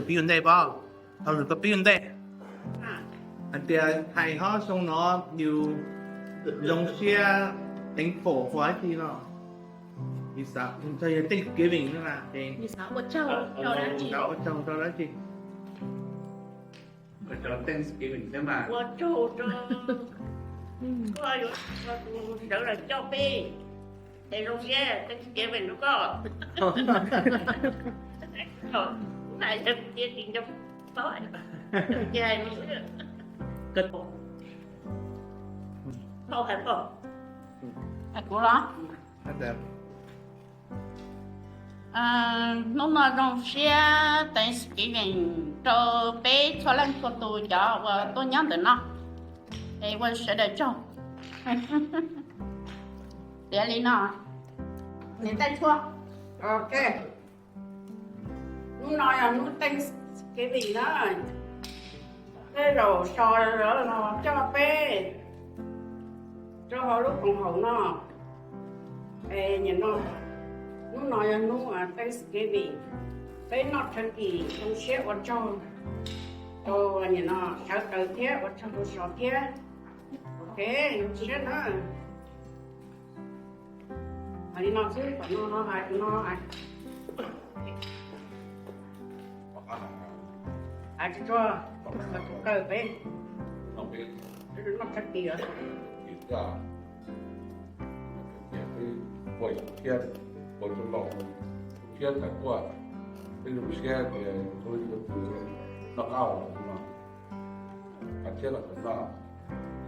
Pib ua ntej pab, thaum nws koj pib ua ntej hais tias hais ho xyoo no yus zoo siab, thankful for dab tsi no, yog Thanksgiving no na, ua tsaug rau dab tsi? Thanksgiving thiab mas ua tsaug rau koj yuav tus sawv daws coj peb, es zoo siab Thanksgiving rau koj. Hais kuv los? Hnub no zoo siab Thanksgiving rau peb txhua leej txhua tus cov uas tuaj nyob ntawm no, es ua sawv daws tsaug. Tiav li no, niam Txhiaj Tshuaj. Ok, hnub no yog hnub Thanksgiving na, tej zaum so los coj peb rau hauv lub koom haum no. Es nim no, hnub no yog hnub Thanksgiving, peb noj turkey zoo siab ua tsaug rau nim no sawv daws thiab ua tsaug rau so thiab. Ok, zoo siab na. Hais li no xwb, tom no no hais, tom no hais. Hais tsis tsuag, hais tsis tsuag peb noj turkey os. Thiab ua tsaug laus thiab thaum tuaj, peb zoo siab tias tau yuav tus noj qab haus no, qab thiab los noj,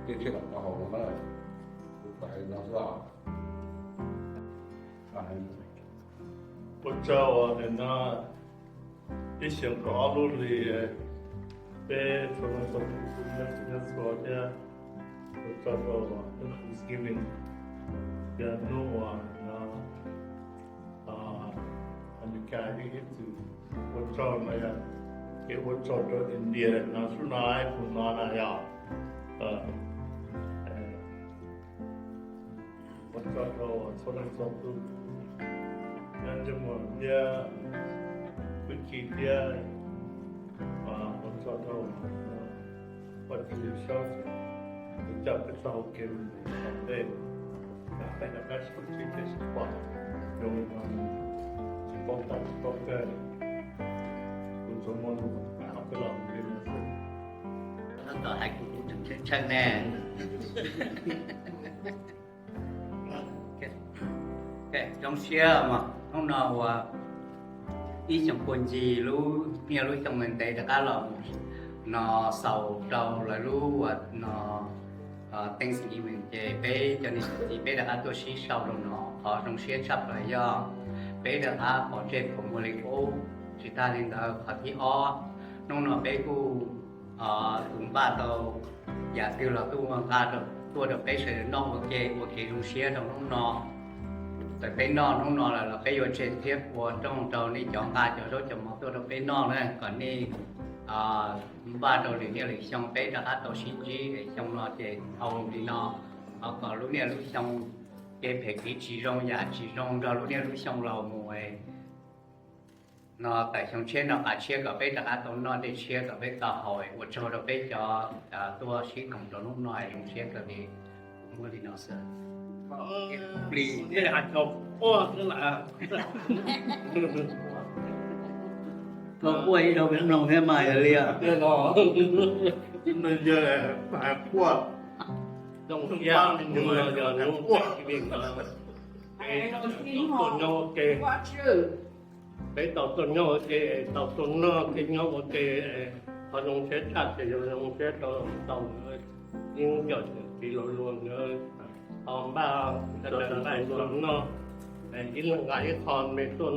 thiab thiab los noj haus no na, kuv hais no xwb os. Ua tsaug uas nim no ib xyoo kaum ob lub hlis peb txhua leej txhua tus nyob txhua thiab ua tsaug rau hnub Thanksgiving, yog hnub uas nim no Amelikas yeej ib txwm ua tsaug no yog kev ua tsaug rau India no xub no ib tus no na yog ua tsaug rau txhua leej txhua tus, nyob ntsej muag thiab hwj chim thiab ua tsaug rau Vajtswv saib tus coj peb txoj hau kev mus tom ntej, peb rov qab sib ntsib thiab sib pom zoo li no, tsis paub tag tsis paub kawg, kuv tsuas muaj lus hais ob peb lo lus li no xwb. Tab tom hais kuv kuv tseem tshee tshee ne. Zoo siab mas hnub no uas ib xyoos puag ncig lub niaj lub xyoo ntev ntev rov qab los mus no xaus rau lawv lub uas no Thanksgiving ces peb cov niam txiv peb rov qab tuaj sib sau rau no, qhov zoo siab tshaj plaws yog peb rov qab pom ntsej pom muag li qub. Tsis tag li ntawd qhov thib ob, hnub no peb kuj tus npaj tau yam twg los tuaj nqa tuaj rau peb sawv daws noj ua ke ua kev zoo siab rau hnub no. Thaum peb noj hnub no lawm los peb yuav tseg thiab ua rooj rau nej cov nqa cov zaub cov mov tuaj rau peb noj na, kom nej npaj rau lwm niaj lwm xyoo peb rov qab tau sib ntsib es xyoo no ces dhau li no, ho kom lub niaj lub xyoo kev phem kev tsis zoo yam tsis zoo nrog lub niaj lub xyoo laus mus no, tawm xyoo tshiab noj qab tshiab kom peb rov qab tau noj dej tshiab kom peb tau haus. Ua tsaug rau peb cov tuaj sib koom rau hnub no, zoo siab kawg li. Muaj li no xwb. Plis, nej hais tau quaj xwb las. Tau quaj ib zaug peb mloog thiab mas yog li os. Nws yog hais quaj. Zoo siab, hnub no yog hnub quaj. Peb tau tuaj nyob ua ke, peb tau tuaj nyob ua ke, tau tuaj noj ke nyob ua ke, qhov zoo siab tshaj ces yog zoo siab rau tau ib cov txiv hluas hluas nkawd ho npaj sawv daws nqa tau noj, ib leeg nqa ib qho me tuaj,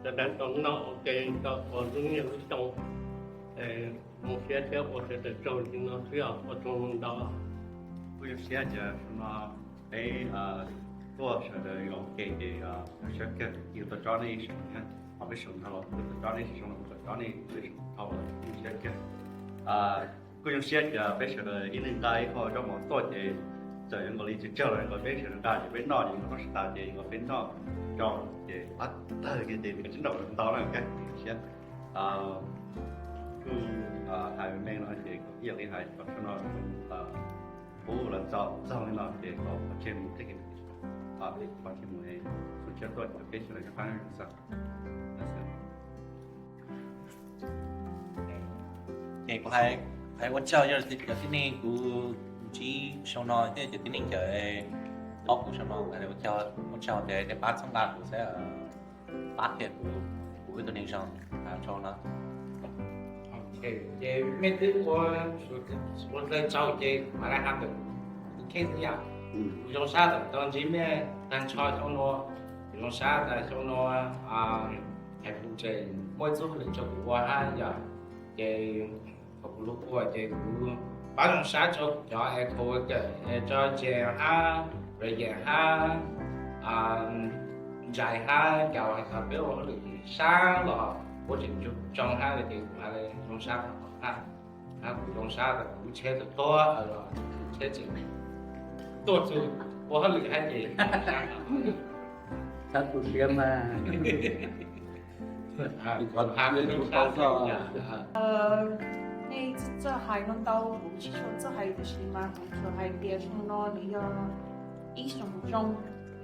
sawv daws tau noj ua ke rau lub niaj lub xyoo. Zoo siab thiab ua sawv daws tsaug li no xwb os, ua tsaug ntau. Kuj zoo siab ces no peb tuaj sawv daws ua ke ces zoo siab kawg, yus tau tsob nej ib xyoos thiab, ho peb xyoos no los kuj tau tsob nej ib xyoos, los kuj tau tsob nej ib xyoos dhau los zoo siab kawg. Kuj zoo siab ces peb sawv daws ib leeg nqa ib qho zaub mov tuaj ces txawm yuav nkaus li tsawg tsawg los nkaus peb sawv daws nqa ces peb noj ces nkaus peb sawv daws tas ces nkaus peb noj tso ces qab tawg kiag ces nws tsis nraum ntau na, zoo siab. Kuj hais me me no ces ib yam li hais kom saum no pub los txog li no ces kom pov tseg mus tej, pov tseg mus, kuj tsis tuaj cov peb sawv daws cov pab xwb. Ces kuv hais ua tsaug yog cov tib neeg kuv ntsib saum no thiab cov tib neeg cov paub kuv saum no, hais ua tsaug tias nej pab txhawb nqa kuv thiab pab qhia kuv, kuv ib tug neeg zoo rau no. Ces mej twb ua, ua dlawg tsaug ces mam li hais ntawm kuv case xwb yom. Kuv zoo sab tawm tau ntsib mej tag nrho xyoo no, kuv zoo sab tas xyoo no hais kuv tseem muaj ib txoj hauj lwm rau kuv ua hab yom. Ces thaum kuv lug ua ces kuv pab zoo sab rau cov es thaum ua kawm rau ces hab, rau yam hab, ntsais hab, nkaus hais tias peb ua hauj lwm sab los kuv tseem tsoo hab ces kuv zoo sab hab, hab kuv zoo sab tas kuv lub tsheb tau tuag los tsheb tseem tuaj txug ua hauj lwm hab ces sab tu siab mas. Nej txawj hais no ntau, kuv tsis tshua txawj hais tiam sis mas kuv tsuas hais tias xyoo no nws yog ib xyoo zoo,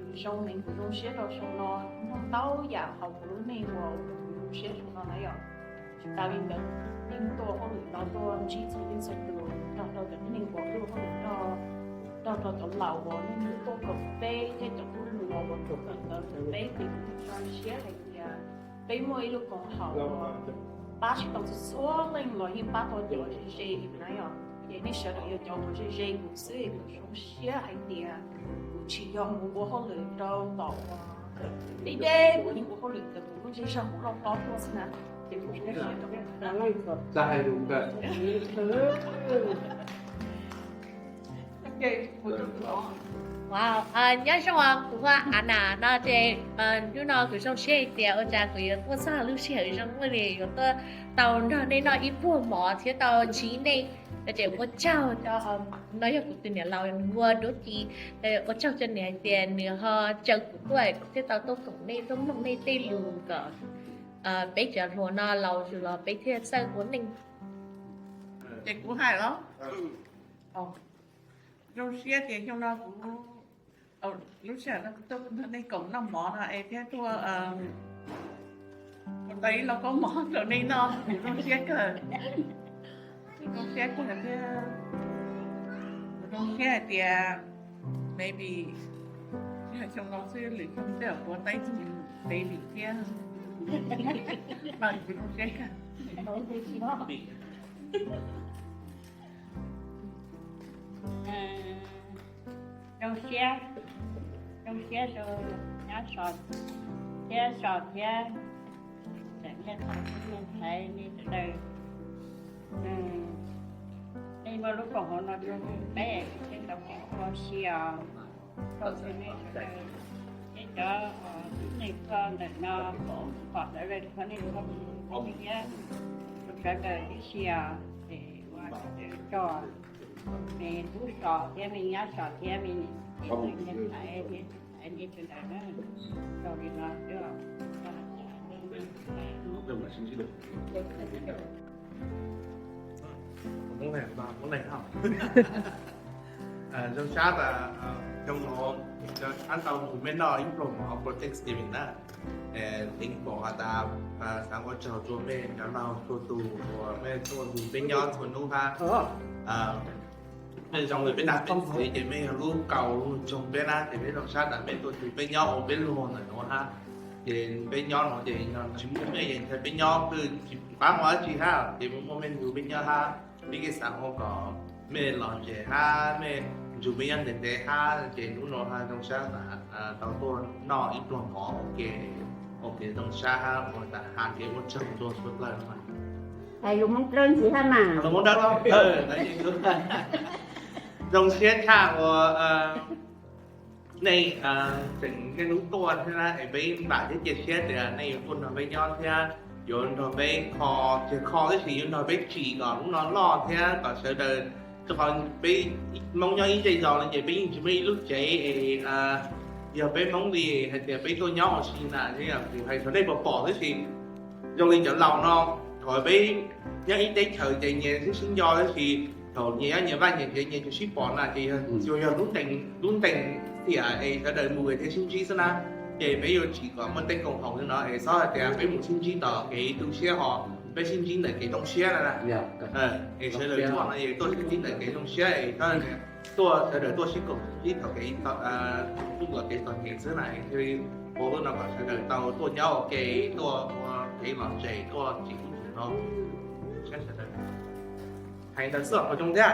nws zoo heev, kuv zoo siab rau xyoo no, nyob ntau yam hauv kuv lub neej uas kuv zoo siab xyoo no na yom. Tsis tas li ntawd, nej tuaj hauj lwm no tuaj ntsib txhua leej txhua tus, nrog rau cov tib neeg uas tuaj hauj lwm nrog, nrog rau cov laus uas nej tuaj koom peb thiab cov tub hluas uas tuaj koom ntawd peb ces kuv zoo siab hais tias peb muaj ib lub koom haum uas pab tsis tau txhua txhua leej los yeej pab tau cov ze ze na yom. Ces nej sawv daws yog cov uas ze ze kuv xwb es kuv zoo siab hais tias kuv tsis yog mus ua hauj lwm rau tom uas deb deb, kuv yeej ua hauj lwm ntawm kuv lub zej zog kuv loj hlob tuaj xwb na. Ces kuv zoo siab rau Wow, nyob zoo, kuv hu Ana no ces hnub no kuv zoo siab hais tias ua cas kuv yuav tuaj txog lub sij hawm zoo li yuav tuaj tau nrog nej noj ib pluag mov thiab tau ntsib nej, ces ua tsaug rau, no yog kuv tus niam laus nws ua duab ci, ua tsaug rau nws hais tias nws ho caw kuv tuaj thiab tau tuaj koom nej tuaj mloog nej tej lus kom peb cov hluas no laus zog los peb thiaj txawj ua neej. Ces kuv hais los, zoo siab tias xyoo no kuv, lub sij hawm no kuv tuaj nrog nej koom noj mov no es thiab tuaj ua tau ib lauj kaub mov rau nej noj, kuv zoo siab kawg. Zoo siab kawg thiab, kuv zoo siab hais tias maybe xyoo no xwb lwm xyoo xwb kuv ua tau ib tug baby thiab. Kuv zoo siab kawg. Zoo siab, zoo siab rau nyab Sov thiab, Sov thiab, tseem niaj tau tub niaj ntxhais nej sawv daws, nej muaj lub koom haum no rau peb, peb tau ua si os. Rau nej sawv daws, nej cov tib neeg tuaj ntawm no, pom sawv daws qhov nej ua, thiab rau sawv daws tib si os, ces ua sawv daws tso, me tub Sov thiab me nyab Sov thiab me niam txiv, niam tais, niam tais nej sawv daws na, rau li no xwb. Zoo sab tas xyoo no sab tau mus mej noj ib pluag mov puag Thanksgiving na. Teev pom has tas xaav ua tsaug rua mej cov laug txhua tus uas mej tuaj nrug peb nyob txhua hnub hab. Mej zoo le peb nam peb txiv ces mej yog lub kaus lug ntsoog peb na, ces peb zoo sab tas mej tuaj nrug peb nyob ua peb luag ntawm nuav hab. Ces peb nyob no ces yog tsis muaj mej ces ntshai peb nyob twb tsis pab ua dab tsi hab, ces muaj mej nrug peb nyob hab. Peb kuj xaav ua kom mej lom zem hab mej nrug peb nyob ntev ntev hab, ces hnub no hab zoo sab tas tau tuaj noj ib pluag mov ua ke, ua ke zoo sab hab ua tas has kev ua tsaug rua txhua plawg. Hais lus Hmoob Dawb ntxiv hab mas. Zoo siab tshaj uas nej tseem niaj hnub tuaj thiab na, es peb vam thiab cia siab tias nej yuav tuaj nrog peb nyob thiab yuav nrog peb kho, tsis kho tab sis yuav nrog peb tsim kom hnub no loj thiab kom sawv daws, rau qhov peb Hmoob nyob ib zej zos no ces peb yeej tsis muaj ib lub tsev es yog peb Hmoob li hais tias peb tuaj nyob ua si na, kuv hais rau nej pom pom tab sis zoo li cov laus no, Thaum peb nyob ib teb chaws ces nyias sib sib nco tab sis thaum nyias nyob nyias vaj nyias tsev nyias tsis sib pom na ces yog, yog lub ntees, lub ntees xiam es sawv daws mus thiaj sib ntsib xwb na. Ces peb yuav tsim kom muaj tej koom haum li no es txhob hais tias peb mus sib ntsib tom kev tu siab ho peb sib ntsib ntawm kev zoo siab na. Es sawv daws tuaj no es tuaj sib ntsib ntawm kev zoo siab es tuaj sawv daws tuaj sib koom sib ntsib thaum kev, lub kev txom nyem xwb na. Thiaj li ua lub no kom sawv daws tau tuaj nyob ua ke, tuaj ua kev lom zem, tuaj tsis ub tsis no. Hais ntawd xwb os, ua zoo thiab.